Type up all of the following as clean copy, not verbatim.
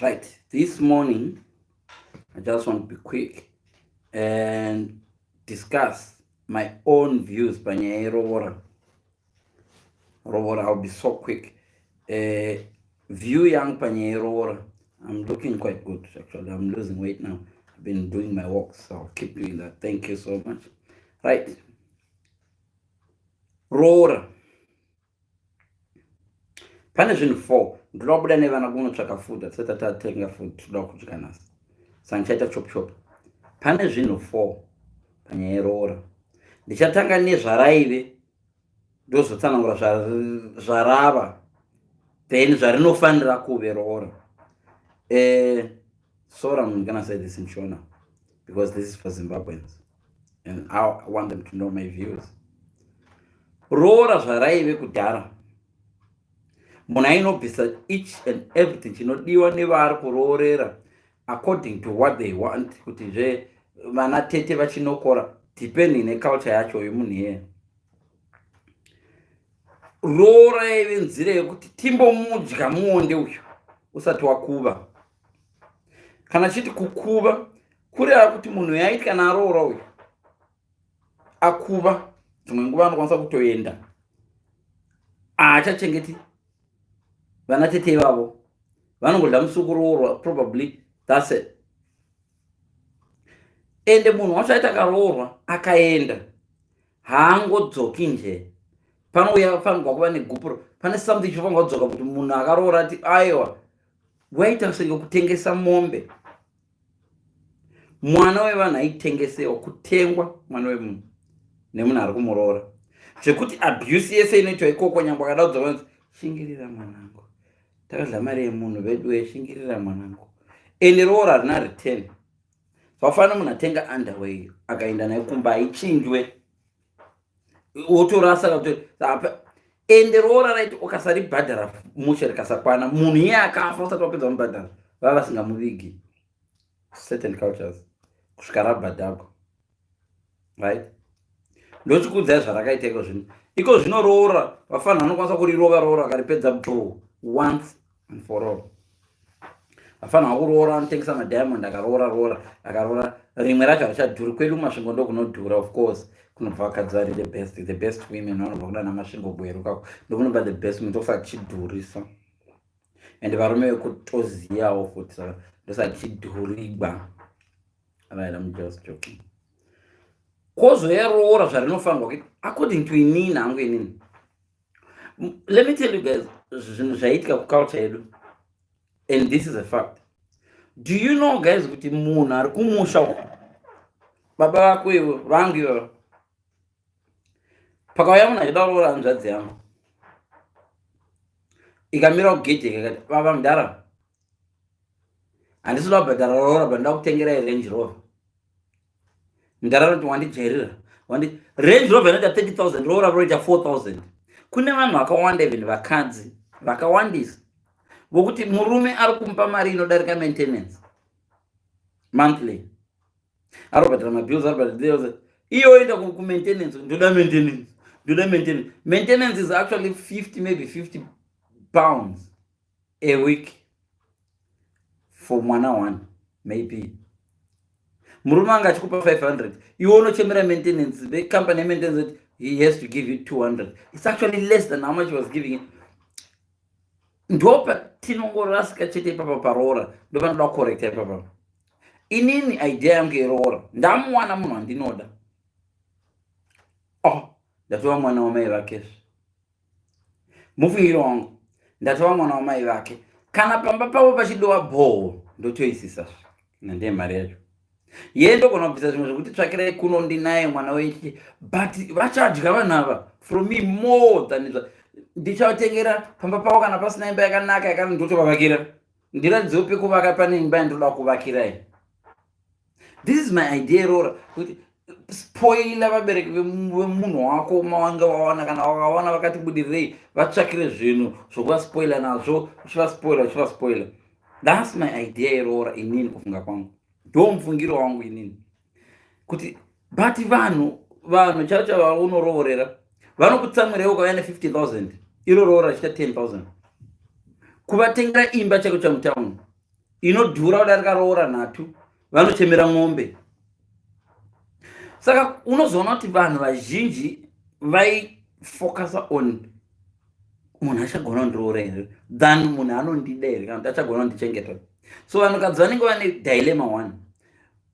Right, this morning I just want to be quick and discuss my own views panyaya yeroora. Roora, I'll be so quick. View yangu panyaya yeroora. I'm looking quite good, actually. I'm losing weight now. I've been doing my walks, so I'll keep doing that. Thank you so much. Right, roora, pane zvinhu four. Ndoda kubuda nevana kunotsvaka food. Hatisati tatenga food, toda kudya nhasi, saka ndichaita chop chop. Pane zvinhu four panyaya yeroora. Ndichatanga nezvaraive, ndozotsanangura zvarava, then zvarinofanira kuve roora. Sorry, I'm gonna say this in Shona because this is for Zimbabweans and I want them to know my views. Roora zvaraive kudhara, munhu ainobvisa each and everything chinodiwa nevari kuroorera according to what they want, kuti zve vana tete vachinokora, depending neculture yacho yemunhu iyeye. Roora yaive nzira yekuti timbomudya muonde uyu usati wakuva. Kana chiti kukuva, kureva kuti munhu yaiti kana aroora uyu akuva, dzimwe nguva anokwanisa kutoenda, haachachengeti vana tete ivavo, vanongodya musukuroorwa. Probably that's it. Ende munhu wacho aiti akaroorwa akaenda, haangodzoki nje. Panouya, fanirwa kuva negupuro, pane something chofanirwa kudzoka kuti munhu akaroora ati aiwa, waita senge kutengesa mombe. Mwana wevanhu aitengesewa, kutengwa mwana wemunhu nemunhu ari kumuroora, zvekuti abuse yese inoitwa ikoko. Nyangwe akada kudzoka, "Shingirira mwanangu, takadya mari yemunhu vedu, shingirira mwanangu." Ende roora harina return. Zvafanira munhu atenga underwear akaenda nayo kumba, haichinjwe, wotorasa. Ende roora raiti ukasaribhadhara mushe, rikasakwana, munhu iye akafa usati wapedza mubhadhara, vava vasingamuvigi, certain cultures, kusvika rabhadharwa, right? Ndochikuudzai zvarakaita iko zvino. Iko zvino roora, vafanira vanokwanisa kurirova roora akaripedza bo once and for all. Vafanira kuroora anotengesa madiamond, akaroora roora, akaroora rimwe racho harichadhuri. Kwedu kuMasvingo ndokunodhura, of course, kunobva vakadzi vari the best, the best women vanobva kuda naMasvingo, Gweru kako ndokunobva the best women, ndokusaka tichidhurisa. And varume vekutoziyawo futi, saka ndosaka tichidhurigwa. Right, I'm just joking. Kozoya roora zvarinofanirwa kuita according to inini hangu. Inini, let me tell you guys zvinhu zvaiitika kuculture yedu, and this is a fact. Do you know, guys, kuti munhu ari kumusha uko, baba vako ivo, vangu ivavo, pakauya munhu achida kuroora hanzvadzi yangu, ikamira kugedhi, ikakati, "Baba mudhara, handisi kuda kubhadhara roora, but ndoda kutengerai Range Rover." Mudhara anoti, "Wandijairira." Wandi Range Rover inoita 30,000, roora roita 4000. Kune vanhu vakawanda, even vakadzi vakawandisa, vokuti murume ari kumupa mari inodarika maintenance monthly, ari kubhadhara mabills, ari kubhadhara, iye oenda kumaintenance, "Ndoda maintenance, ndoda maintenance." Maintenance is actually 50, maybe £50 a week for mwana one. Maybe murume anga achikupa 500, iwe unochemera maintenance. Vecompany yemaintenance kuti he has to give you 200. It's actually less than how much he was giving. Ndopa tinongorasika chete ipapa paroora. Ndopanoda kucorrecta ipapa. Inini idea yangu yeroora, ndamuwana munhu wandinoda, oh, ndatova mwana wamai vakezve. Mufungiro wangu, ndatova mwana wamai vake. Kana pamba pavo pachidiwa bhoho, ndotoisisa nandeye mari yacho. Ye ndogona kubvisa zvimwe zvekuti tsvakirai kuno, ndinaye mwana wechi, but vachadya vanhu ava from me more than ndichatengera pamba pavo. Kana pasina imba yakanaka yakana, ndotovavakira, ndiradzewo pekuvaka pane imba yandoda kuvakirai. This is my idea roora, kuti spoila vabereki vemunhu wako mawanga wawana. Kana wakawana vakati budirirei, vatsvakire zvinhu zvokuvaspoila nazvo, uchivaspoila, uchivaspoila. That's my idea yeroora inini. Kufunga kwangu, ndo mufungiro wangu inini kuti, but vanhu chavo chavaunororera vanokutsamwira ukauya ne50 000, iro roora chiita 10 000, kuvatengera imba chako chamutauni. Inodhura kudarika roora nhatu, vanochemera mombe. Saka unozoona kuti vanhu vazhinji vaifocusa on munhu achagona kundiroora here than munhu anondida here, kana kuti achagona kundichengeta. So vanhukadzi vanenge vane dilemma one.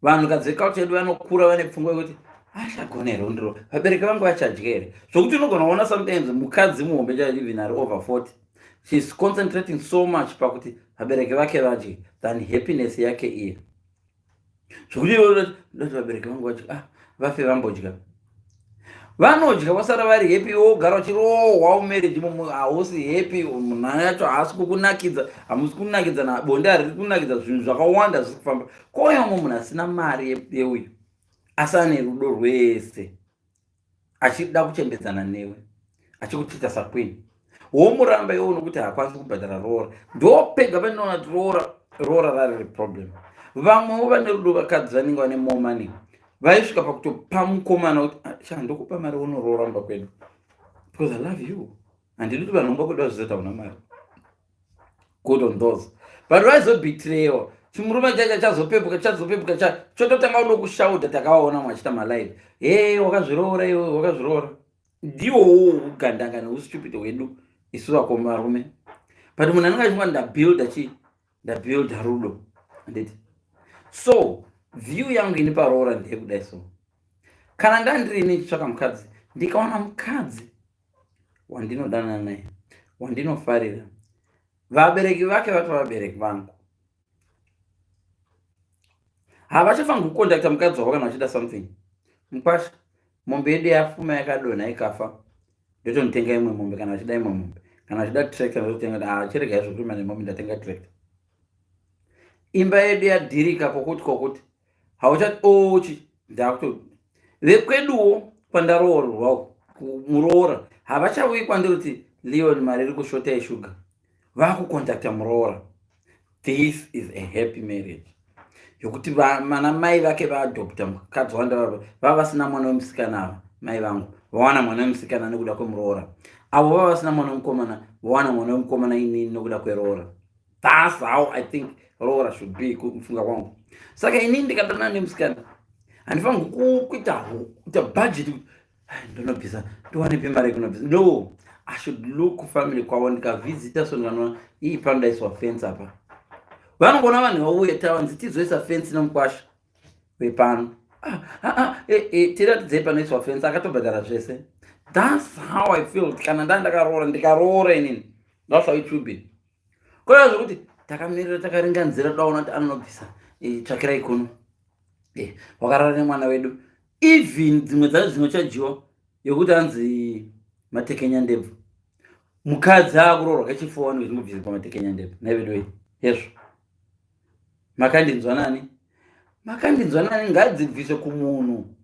Vanhukadzi veculture yedu vanokura vane pfungwa yekuti achagona here kundiroora, vabereki vangu vachadya here, zvokuti unogona kuona sometimes mukadzi muhombe chaiyo, even ari over 40, she's concentrating so much pakuti vabereki vake vadye than happiness yake iye, zvokuti ndoti vabereki vangu vadya, ah, vafe vambodya, vanodya vasara vari happy, wogara uchirohwa umarriage imomo, hausi happy, munhu yacho haasi kukunakidza, hamusi kunakidzana, bonde hariri kunakidza, zvinhu zvakawanda zvisi kufamba. Kouya umwe munhu asina mari yeuyu, asi ane rudo rwese, achida kuchembedzana newe, achikutreata saqueen, womuramba iwo nokuti haakwanisi kubhadhara roora. Ndopega pandinoona kuti roora rari problem. Vamwewo vane rudo, vakadzi vanenge vane more money, vaisvika pakutopa mukomana kuti, ah, sha, ndokupa mari unoroora mumba kwedu because I love you, handidi kuti vanhu mumba kwedu vazviziva hauna mari. Good on those, but vaizobetrayiwa. Chimurume chacho chazopepuka, chazopepuka, chototanga kudo kushauta. Takavaona mwachiita malive, he, wakazviroora iwe, wakazviroora. Ndiwowo ugandanga neustupid hwedu isu vakomarume. But munhu anenge achinga ndabuilda chii, ndabuilda rudo, handiti? So view yangu ini paroora ndeyekudai. So kana ndandiri ini ndichitsvaka mukadzi, ndikaona mukadzi wandinodanana naye, wandinofarira, vabereki vake vatova vabereki vangu, havachafaniri kucontacta mukadzi wavo kana vachida something. Mukwasha, mombe yedu yafuma yakadonha ikafa, ndotonotenga imwe mombe. Kana vachida imwe mombe, kana vachida tractor, ndototenga. Ah, chirega izvo kurima nemombe, ndatenga tractor. Imba yedu yadhirika kokuti kokuti, hauchati ochi ndakuto vekweduwo kwandaroorwawo muroora havachauyi kwandiri kuti, "Leon, mari iri kushota yeshuga." Vakucontacta muroora. This is a happy marriage yokuti mana mai vake vaadopta mukadzi wanda vava vasina mwana wemusikana ava, mai vangu vawana mwana wemusikana nekuda kwemuroora. Avo vava vasina mwana wemukomana vawana mwana wemukomana, inini nekuda kweroora. That's how I think roora should be, kufunga kwangu. Saka inini ndikadanana nemusikana, handifaniri kuita budget, ndonobvisa, ndowanepi mari yekunobvisa. No, I should look family kwavo, ndikavhizita so ndikanoona ii panodaiswa fence apa, vanongoona vanhu vauya, tavanzi tizoisa fence nomukwasha wepano. Ah, ah, ah, eh, eh, tiratidzei panoiswa fence, akatobhadhara zvese. That's how I feel kana ndaa ndakaroora, ndikaroora inini, that's how it should be. Kwaiva zvokuti takamirira, takaringa nzira, todaona kuti anonobvisa, tsvakirai kuno, wakarara nemwana wedu. Even dzimwe dzacho dzinochajiwa yekuti anzi matekenya ndebvu, mukadzi akuroorwa kechifowa vanenge vachingobvisa pamatekenya ndebvu. Naivedwei hezvo, makandinzwa nani? Makandinzwa nani? Ngadzibviswe kumunhu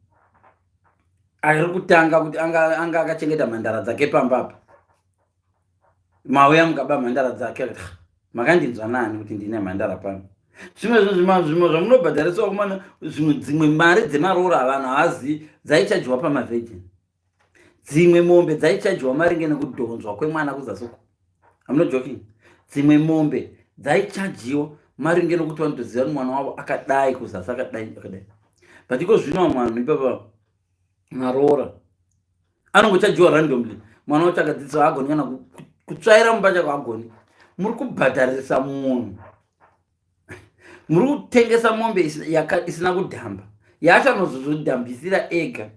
ari kutanga kuti anga akachengeta mhandara dzake pamba apa, mauya mukaba mhandara dzake. Makandinzwa nani kuti ndine mhandara pano? Zvimwe zvinhu zvimwe zvamunobhadharisiwa kumana, zvimwe dzimwe mari dzemaroora vanhu havazivi, dzaichajiwa pamavirgin. Dzimwe mombe dzaichajiwa maringe nekudhonzwa kwemwana kuzasi uko. I'm not joking. Dzimwe mombe dzaichajiwa maringe nokuti vanotoziva kuti mwana wavo akadai kuzasi, akadai, akadai. But iko zvino vanhu ipapa maroora anongochajiwa randomly. Mwana wacho akadzidziswa agoni kana kutsvaira mumba chako agoni. Muri kubhadharisa munhu, muri kutengesa mombe isina kudhamba, yacho anozozodhambisira ega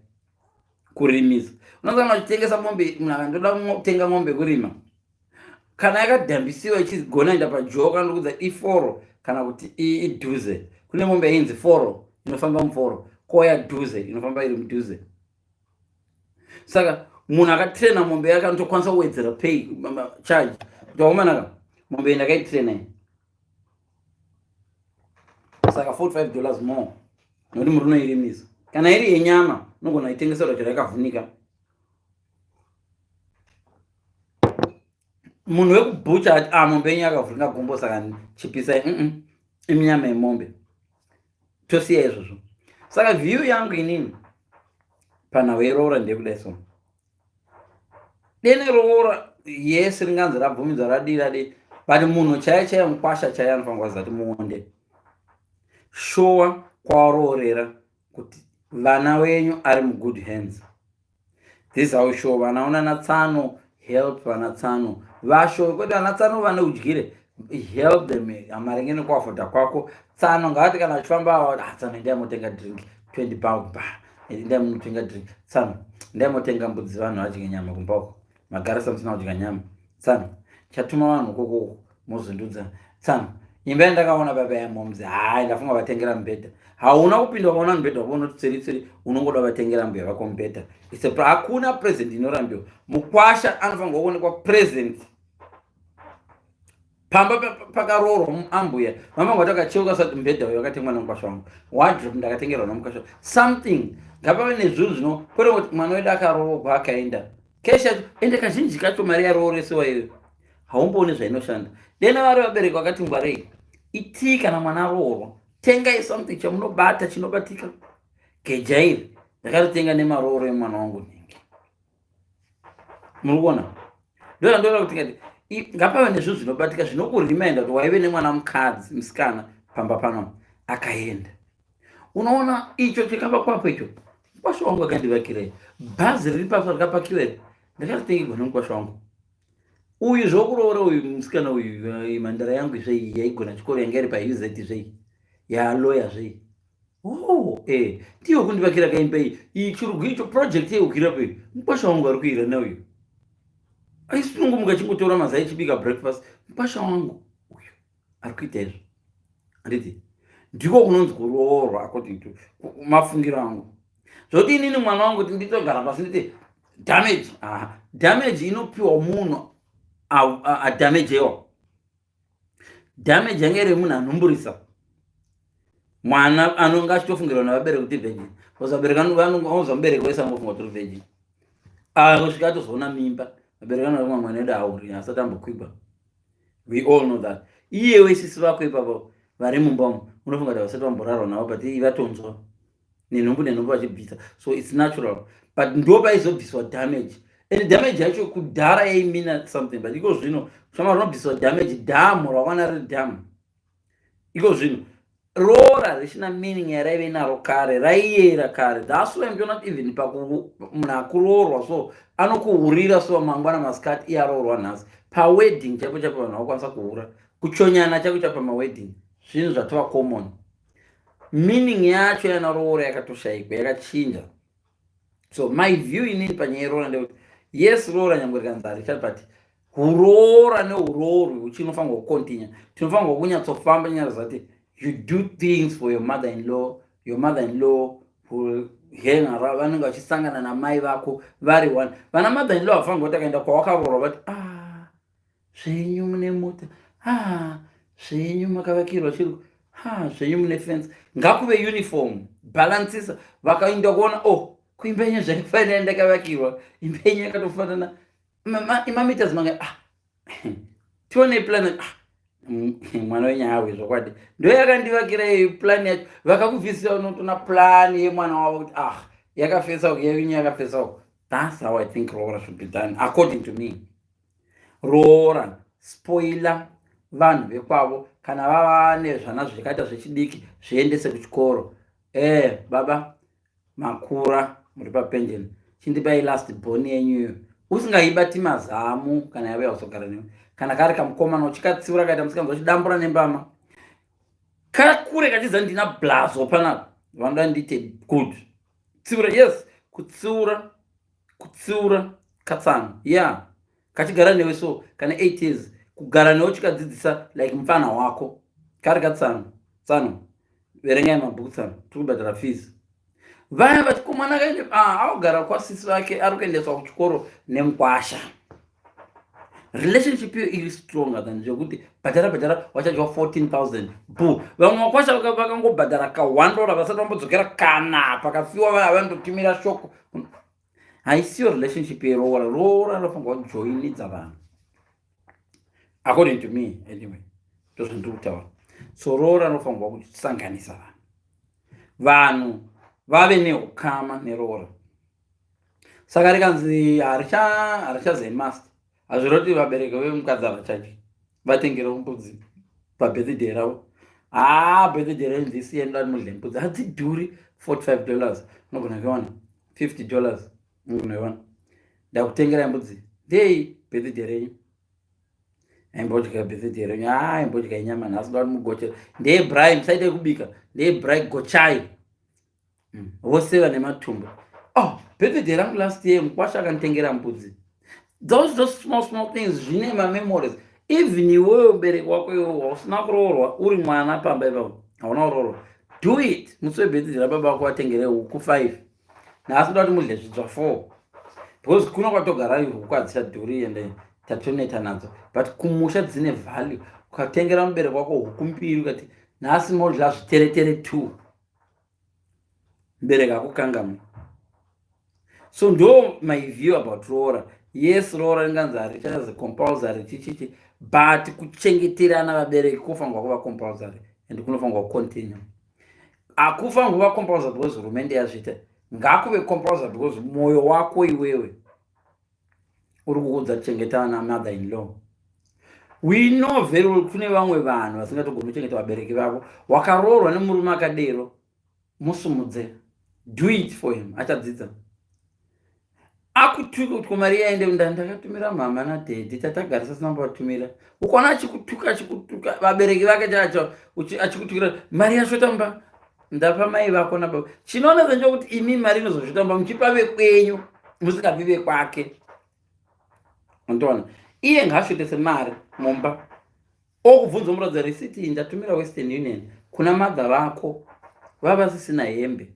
kurimisa. Unosanga uchitengesa mombe, munhu akandoda kutenga mombe kurima, kana yakadhambisiwa ichigona enda pajoka, ndokudza iforo kana kuti idhuze. Kune mombe yainzi foro, inofamba muforo, koya dhuze, inofamba iri mudhuze. Saka munhu akatrena mombe yake anotokwanisa kuwedzera pay charge kuti wakomanaka, mombe iyi ndakaitrena iyi, saka $45 more nokuti muri unoirimisa. Kana iri yenyama, unogona kuitengeserwa chero yakavhunika. Munhu wekubhucha ati, "Ah, mombe yenyu yakavhunika gumbo, saka chipisai." Iminyama yemombe, tosiya izvozvo. Saka view yangu inini panhau yeroora ndeyekudai. So dene roora yese ringanzi rabvumidzwa, radii radii. But munhu chaiye chaiye, mukwasha chaiye, anofanirwa kuziva kuti muonde showa kwawaroorera kuti vana wenyu ari mugood hands. This how show vana unana tsano, help vana tsano vasho, kwete vana tsano vane udyire. Help them maringe nekuafodha kwako. Tsano ngavati kana vachifamba, "Ah, tsano, endai motenga drink, 20 pound ba, endai munotenga drink. Tsano, endai motenga mbudzi, vanhu vadye nyama kumba uko, magarisa musina kudya nyama. Tsano, chatuma vanhu ukokoko mozvindudza. Tsano, imba yandakaona baba yamomzi, hai, ndafunga vatengera mubhedha." Hauna kupinda ukaona mubhedha wako unoti tseri tseri, unongoda vatengera mbuya vako mubhedha. Hakuna present inorambiwa. Mukwasha anofanirwa kuonekwa present pamba pakaroorwa ambuya. Vamanga vati akacheuka sati, "Mubhedha uyu wakatengwa nemukwasha wangu, wardrobe ndakatengerwa nemukwasha." Something, ngapave nezvinhu zvino, kwete kuti mwana wedu akaroorwa akaenda keshi yacho. Ende kazhinji kacho mari yarooresewa iyoyo haumbooni zvainoshanda. Dena vari vabereki vakati ngwarei, itii kana mwana aroorwa, tengai something chamunobata, chinobatika. Geja iri ndakaritenga nemarooro emwana wangu nhingi. Muri kuona? Ndorandoda kuti ngati ngapave nezvinhu zvinobatika zvinokurimainda kuti waive nemwana mukadzi, musikana pamba pano akaenda. Unoona icho chikavakwapo icho, mukwasha wangu akandivakirei. Bhazi riri papa rikapakiwa iri, ndakaritengerwa nemukwasha wangu uyu. Zvokuroora uyu musikana uyu, mandara yangu zvei, yaigona chikoro, yanga iri paUZ zvei, yaloya zvei. Oh, ndiyo kundivakira kaimba iyi. Iyi chirugu icho, project yekukirapo iyi, mukwasha wangu ari kuira nauyu. Aisinongomuka chingotora mazai achibika breakfast. Mukwasha wangu uyu ari kuita izvo, handiti? Ndiko kunonzi kuroorwa according to mafungiro angu. Zvoti inini mwana wangu kuti nditogara pasi nditi damage, aha, damage inopiwa munhu adamagewa. Damage yange iri munhu anhumburisa mwana anonge achitofungirwa navabereki kuti virgin, because vabereki vanoza, mubereki wese angofunga kuti uri virgin kusvika atozoona mimba. Vabereki vanoa mwana edu auri asati ambokwigwa. We all know that. Iyewe sisi vako ipapo vari mumba umu, unofunga kuti vasati vamborarwa navo, but vatonzwa nenhumbu, nenhumbu vachibvisa. So it's natural, but ndo paizobviswa damage. And damage yacho kudhara yaimina something, but iko zvino shama rinobviswa damage, dhamu rwakwana riri dhamu. Iko zvino roora richina meaning yaraive naro kare, raiyera kare. That's why muchiona kuti even pamunhu akuroorwa so anokuhurira so mangwana masikati, iye aroorwa nhasi. Pawedding chaipo chaipo vanhu vakwanisa kuhura, kuchonyana chaiko chaipo pamawedding, zvinhu zvatova common. Meaning yacho yana roora yakatoshayikwa, yakachinja. So my view inini panyaya yeroora ndekuti yes, roora nyangwe rikanzi harichadi, but huroora neuroorwi huchinofanirwa kucontinue. Tinofanirwa kunyatsofamba nyaya zati you do things for your mother in law, your mother in law will hang around. Vanenge vachisangana namai vako vari one. Vana mother in law havafanirwa kuti akaenda kwawakaroorwa vati, "Ah, zvenyu mune mota, ah, zvenyu makavakirwa chiri, ha, zvenyu mune fence." Ngakuve uniform, balancisa. Vakaenda kuona, "Oh, kuimba yenyu zvakafanana, ndakavakirwa imba yenyu yakatofanana, imameters manga, ah, tione plan, ah, mwana wenyawe zvokwadi ndo yakandivakira iyi plan yacho." Vakakubvisira, unotona plan yemwana wavo kuti, "Ah, yakafesa uku, yenyu yakafesa uku." That's how I think roora should be done according to me. Roora, spoiler vanhu vekwavo. Kana vava nezvana zvakaita zvechidiki, zviendese kuchikoro. Baba makura, muri papension, chindipai last born yenyuyo. Usingaibati mazamu kana yave yakuzogara newe. Kana kari kamukomana, uchikatsiura, kaita musikanzwa, uchidambura nembama, kakure kachiziva ndina blazo panapa, vanoda ndiite good. Tsiura, yes, kutsiura, kutsiura katsano ya yeah. Kachigara newe so kana 8 years, kugara newe chikadzidzisa like mufana wako. Kari katsano, tsano, verengai mabhuku, tsano, tiri kubhadhara fees. Vaya vati komwana kaende, ah, augara kwasisi vake, ari kuendeswa kuchikoro nemukwasha. Relationship iyo iri stronger than zvekuti bhadhara, bhadhara, wachadyiwa 14,000 bu. Vamwe vakwasha vakangobhadhara ka1 dollar, vasati vambodzokera. Kana pakafiwa vandotumira shoko. Haisiyo relationship yeroora. Roora rinofanirwa kujoinidza vanhu, according to me anyway, ndozvandiri kutaura. So roora rinofanirwa kusanganisa vanhu, vanhu vave neukama neroora. Saka rikanzi harichazemast, hazviroti vabereki vemukadzi havachadyi. Vatengerawo mbudzi pabirthday ravo. Haa, birthday renyu this year ndoda mudle mbudzi. Hadzidhuri, $45 unogona kuiwana, $50 unogona kuiwana. Ndakutengerai mbudzi ndei birthday renyu. Aimbodya birthday renyu. Haa, aimbodya inyama nhasi, ndoda mugochera. Ndeye braai, musaite kubika, ndeye braai, gochai. Voseva nematumbu. Oh, birthday rangu last year mukwasha akanditengera mbudzi. Those small small things zvine mamemories. Even iwewe mubereki wako iwewe wausina kuroorwa, uri mwana pamba ipapo, hauna kuroorwa, do it. Musi webirthday rababa vako vatengere huku 5. Nhasi ndoda kuti mudle zvidzva 4, because kuno kwatogara huku hadzichadhuri ende tatoneta nadzo, but kumusha dzine value. Ukatengera mubereki wako huku mbiri, ukati nhasi modya zviteretere 2, mubereki akukangamwe. So ndo my view about roora. Yes, roora ringanzi harichazi compulsory chichichi, but kuchengeterana vabereki kunofanirwa kuva compulsory and kunofanirwa kucontinue. Hakufanirwa kuva compulsory because hurumende yazviita. Ngakuve compulsory because mwoyo wako iwewe uri kuudza kuchengetana mother in law. We know very well kune vamwe vanhu vasingatogoni kuchengeta vabereki vavo. Wakaroorwa nemurume akadero, musumudze, do it for him, achadzidza. Akutuka kuti kumari yaende, ndakatumira mama nadaddy, tatagarisa sina kumbovatumira. Ukaona achikutuka, achikutuka vabereki vake chacho, achikutukira mari yashota mumba, ndapa mai vako nababa. Chinoonesa nchokuti imi mari inozoshota mumba muchipa vekwenyu, musingapi vekwake. Untoona iye ngaashotese mari mumba, okubvunza, muratidza risiti, ndatumira Western Union kuna madha vako, vava vasisina hembe.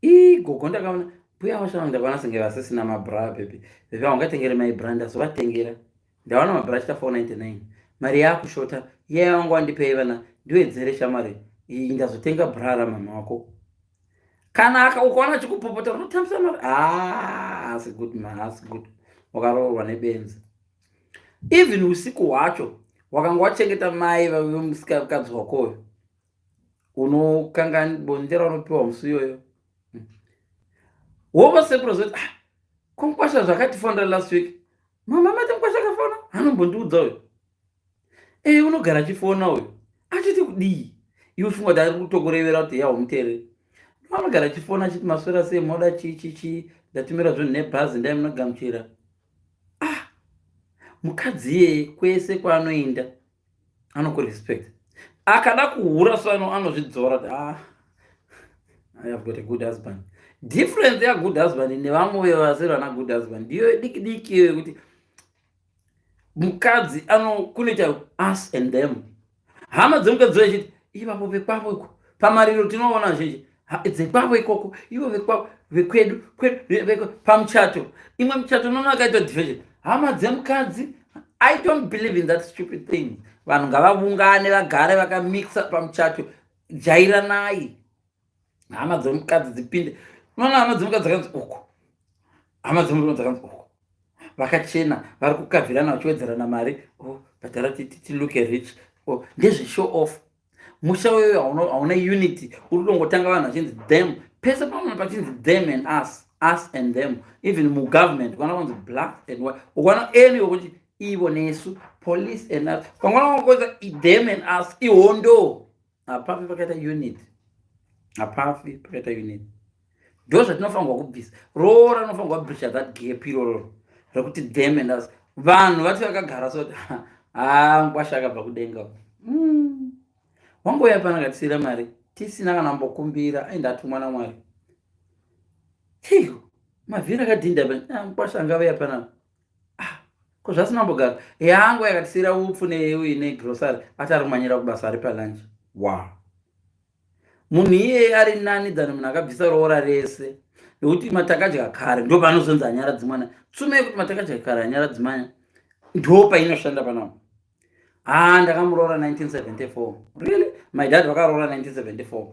Igogo ndakaona mbuya vashava, ndakaona senge vasisina mabra. Baby, baby, haungatengere mai bra? Ndazovatengera, ndaona mabra achita 499. Mari yakushota iye wanga wandipei vana, ndiwedzere shamwari iyi, ndazotenga bra ramama wako. Kana ukaona achikupopota, unotambisa mari. Ah, asi good man, asi good. Wakaroorwa nebenzi. Even usiku hwacho wakanga wachengeta mai vemusikadzi wakoyo, unokanga bonde raunopiwa musi iyoyo, wova sepurozoti, ah, komukwasha zvakatifonera last week. Mama mati mukwasha akafona, anombondiudza uyo. E, unogara achifona uyo, achiti kudii? Iwe uchifunga kuti ari kutokurevera kuti ya umuteereri. Anogara achifona achiti maswera sei, moda chii chii chii, ndatumira zvinhu nebhazi, ndai munogamuchira. Ah, mukadzi iyeye kwese kwaanoenda anokurespect. Akada kuhura so anozvidzora kuti, ah, I have got a good husband. Difference yagood husband nevamwe vasiri vana good husband ndiyo diki diki iyo yekuti mukadzi ano kunoita us and them. Hama dzemukadzi vachiti ivapo vekwavo iko pamariro, tinoona zhinji dzekwavo ikoko, ivo vekwavo, vekwedu kwedu. Pamuchato, imwe muchato unoona akaitwa division, hama dzemukadzi. I don't believe in that stupid thing. Vanhu ngavavungane, vagare vakamixa pamuchato. Jairanai, hama dzemukadzi dzipinde. Unoona hama dzemukadzi dzakanzi uku, hama dzemurume dzakanzi uku, vakachena, vari kukavhirana vachiwedzerana mari. Oh, bhadhara tilook rich. Oh, ndezveshow off. Musha uyoyo hauna unity. Uri kutongotanga vanhu vachinzi them pese pamwe, pachinzi them and us, us and them. Even mugovernment ukaona kunzi black and white, ukaona any wekuti ivo nesu, police and us, pangwana kuita them and us, ihondo. Hapafi pakaita unity, hapafi pakaita unity. Ndo zvatinofanirwa kubvisa. Roora rinofanirwa kubridge that gap irororo rekuti them and us. Vanhu vati vakagara so, ha, ngwasha akabva kudenga. Wangouya pano akatisiyira mari tisina kana mbokumbira, ainda atumwa naMwari. Chiyo mavhiri akadhinda, ah, mukwasha angauya panapa? Ah, ko zvasina mbogara yangu yakatisiyira upfu negrocery, ati ari kumanyira kubasa, ari palunch. Wow, munhu iyeye ari nani than munhu akabvisa roora rese, nekuti matakadya kare ndo paanozonzi anyaradzi mwana. Tsume yekuti matakadya kare anyaradzi mwana ndo painoshanda panapa. Ha, ndakamuroora 1974. Really? My dad vakaroora 1974,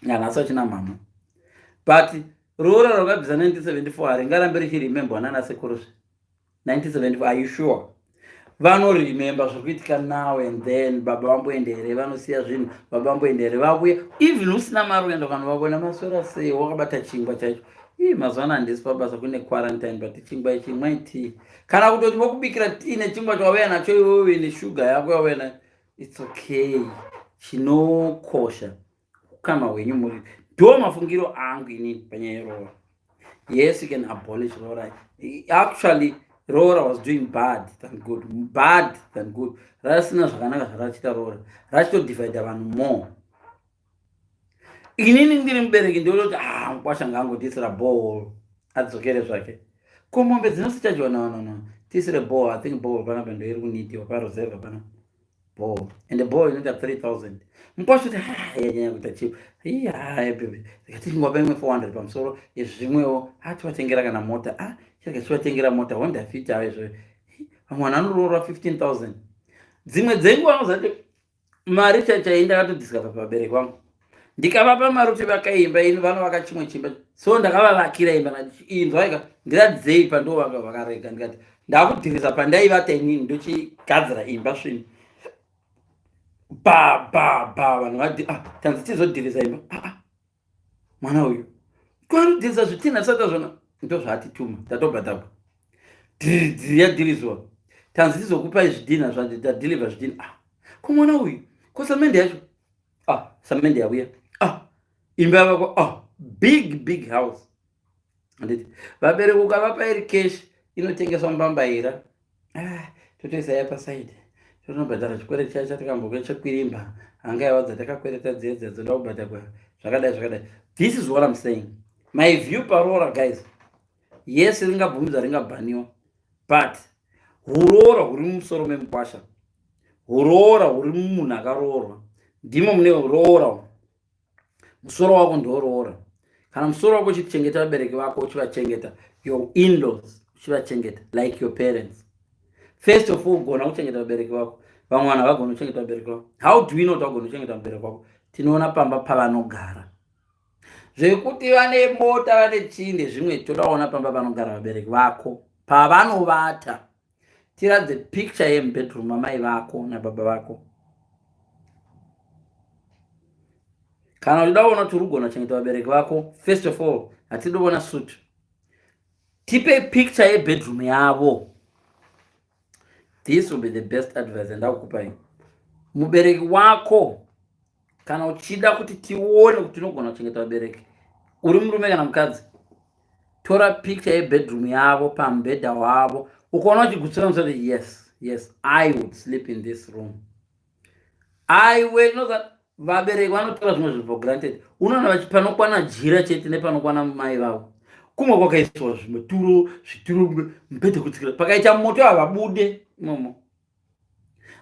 nanhasi achina mama. But roora rakabvisa 1974 haringarambi richiremembwa nanasekuruzve 1974. Are you sure? Vanoremember zviri kuitika now and then. Baba vamboenda here? Vanosiya zvinhu. Baba vamboenda here? Vavuya. Even usina mari, uenda kana vavona, maswera sei, wakabata chingwa chaicho. Ii, mazuva ano handisi pabasa, kune quarantine, but chingwa ichi imwai tii, kana kutoti vokubikira tii nechingwa chawauya nacho iwewe neshuga yako yauya nayo. It's okay. Chinokosha ukama hwenyu muri. Ndo mafungiro angu inini panyaya yeroora. Yes, you can abolish roora. Actually, roora was doing bad than good, bad than good. Rasina zvakanaka zvarachiita roora, rachitodivhaidha vanhu more. Inini ndiri mubereki, ndinototi, ah, mukwasha ngaangotiisira borehole, adzokere zvake. Ko mombe dzinosichadyiwa? No, tiisire borehole. I think borehole panapa ndoiri kunidiwa paroseva pana borehole, and borehole inoita 3000. Mukwasha kuti, ah, yanyanya kuita cheap. Iya, baby, tikati imwe 400 pamusoro yezvimwewo. Ativatengera kana mota, ah, chirega chivatengera mota, Honda Fit. Aizvo vamwe vanhu vanoroora 15,000. Dzimwe dzenguva vanozati mari chaichai. Ndakatodiscover pavabereki vangu, ndikavapa mari kuti vakaimba ini vanovaka chimwe chimba, so ndakavavakira imba. Inzwaika, ndiradzei pandovaka. Vakarega. Ndikati ndakudhirisa pandaivata inini, ndochigadzira imba svinu. Ba ba ba, vanhu vati, ah, tanzi tizodhirisa imba. Ah, ah. Mwana uyu kwanodhirisa zvitinha tisati zvona, ndo zvaatituma. Tatobhadhagwa, dhiri yadhiriswa, tanzi tizokupai zvidhinha, tadhilivha zvidhinha. Ah, ko mwana uyu, ko samende yacho? Ah, samende yauya. Ah, imba yavakwa. Ah, big big house. Handiti vabereki ukavapa iri cash, inotengeswa mbambaira. Ah, totoisa ya pasaidi, totonobhadhara chikwereti chacho chatakamboke chekwirimba, hangaiwa dzatakakwereta dziye dziya dzoda kubhadhagwa, zvakadai zvakadai. This is what I'm saying, my view paroora, guys. Yes, ringabvumidzwa, ringabhaniwa, but huroora huri mumusoro memukwasha, huroora huri mumunhu akaroorwa. Ndimo mune roora. Musoro wako ndoroora. Kana musoro wako uchichengeta vabereki vako, uchivachengeta, your inlaws uchivachengeta like your parents, first of all gona kuchengeta vabereki vako. Vamwe vanhu havagoni kuchengeta vabereki vako. How do we know kuti vagona kuchengeta mubereki wako? Tinoona pamba pavanogara. Zvekuti vane mota, vane chii, ndezvimwe. Toda kuona pamba panogara vabereki vako, pavanovata. Tiradze picture yemubedroom amai vako nababa vako. Kana uchida kuona kuti uri kugona kuchengeta vabereki vako, first of all, hatidi kuona suit. Tipe picture yebedroom yavo. This will be the best advice andakukupai. Mubereki wako, kana uchida kuti tione kuti unogona kuchengeta vabereki, uri murume kana mukadzi, tora picture yebedroom yavo, pamubhedha wavo. Ukaona uchigutsira musati, Yes, I would sleep in this room," I will know that. Vabereki vanotora zvimwe zvinhu for granted. Unoona panokwana jira chete nepanokwana mai vavo. Kumwe kwakaiswa zvimaturo, zvituro, mubhedha kutsikira. Pakaita moto havabude imomo,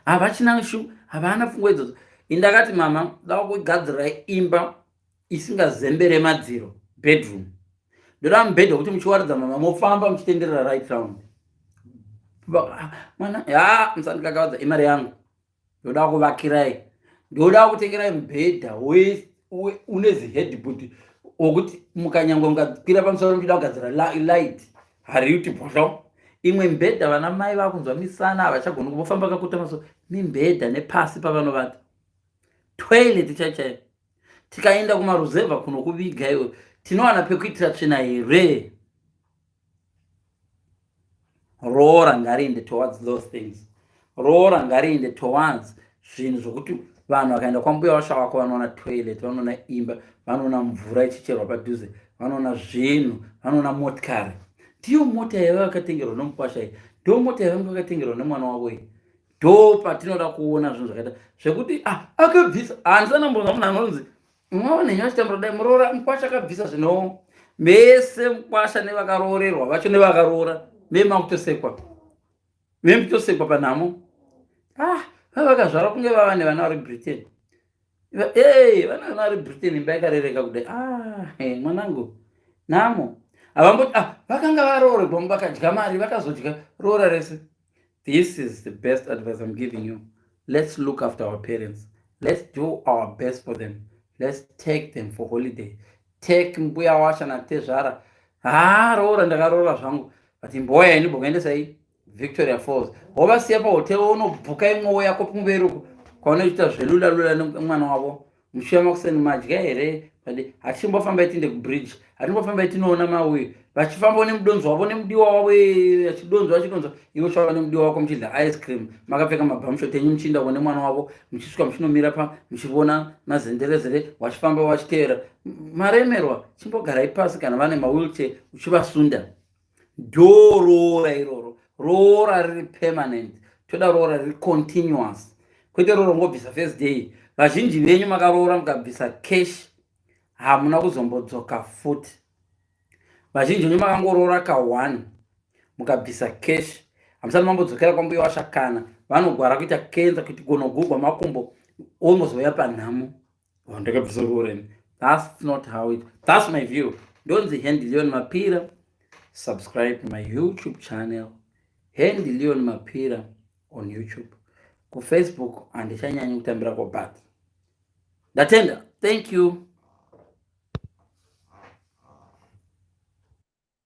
havachina shu, havana pfungwa idzodzo. Indakati, mama, da kugadzirai imba isingazembere madziro, bedroom. Ndoda mubhedha wekuti muchiwaridza, mama, mofamba muchitenderera right round. Mwana ya, musandikakavadza, imari yangu. Ndoda kuvakirai, ndoda kutengerai mubhedha une ziheadboard wokuti mukanyangwe mukakwira pamusoro muchida kugadzira light, hariuti bhosho. Imwe mibhedha, vana mai vakunzwa misana, havachagoni kuvofamba kakuta maso mibhedha nepasi pavanovata, toilet chaichaiyo. Tikaenda kumaruzevha kunokuviga iwe, tinowana pekuitira tsvina here? Roora ngariinde towards those things. Roora ngariinde towards zvinhu zvokuti vanhu vakaenda kwambuya washa wako vanoona toilet, vanoona imba, vanoona mvura ichicherwa padhuze, vanoona zvinhu, vanoona motikari. Ndiyo mota yaiva vakatengerwa nomukwasha iyi, ndo mota yavanga vakatengerwa nemwana wavo iyi. Ndo patinoda kuona zvinhu zvakaita zvekuti, ah, akabvisa. Handisana mbonza munhu anonzi mwaona henyu achitambura dai muroora mukwasha akabvisa zvino. Mese mukwasha nevakaroorerwa vacho nevakaroora memakutosekwa, memutosekwa panhamo. Ah, vavakazvara kunge vava nevana vari Britain. Ei, vana vari Britain, imba yakarereka kudai. Ah, hey, mwanangu, nhamo havamboti, ah, vakanga varoorerwa, vakadya mari, vakazodya roora rese. This is the best advice I'm giving you. Let's look after our parents. Let's do our best for them. Let's take them for holiday. Take mbuya washa natezvara. Ha, roora ndakaroora zvangu, but imboya ini bokuendesai Victoria Falls, wovasiya pahotel, unobhuka imwewo yako kumberi uko kwaunoita zvelula lula nemwana wavo. Muchiuya makuseni, madya here? But hatichimbofambai tiinde kubridge, hatimbofambai tinoona mauyu vachifambawo nemudonzvo wavo nemudiwa wavo, achidonzwa achidonzwa, iwe uchava nemudiwa wako muchidya ice cream, makapfeka mabhamshot enyu, muchiinda kuone mwana wavo, muchisvika muchinomira pa muchivona mazenderezere vachifamba vachiteera. Maremerwa, chimbogarai pasi. Kana vane mawheelchair, uchivasunda. Ndoroora iroro, roora riri permanent. Toda roora riri continuous, kwete roora ungobvisa first day. Vazhinji venyu makaroora mukabvisa cash, hamuna kuzombodzoka futi. Vazhinji venyu makangoroora ka1 mukabvisa cash, hamusati mambodzokera kwambuya washakana. Vanogwara kuita kenza, kuti gonogurwa makumbo, ongozouya panhamo, ndakabvisa rooreni. That's not how it, that's my view. Ndonzi Handy Leon Mapira. Subscribe my YouTube channel, Handy Leon Mapira on YouTube. KuFacebook handichanyanyi kutambirako, but ndatenda. Thank you.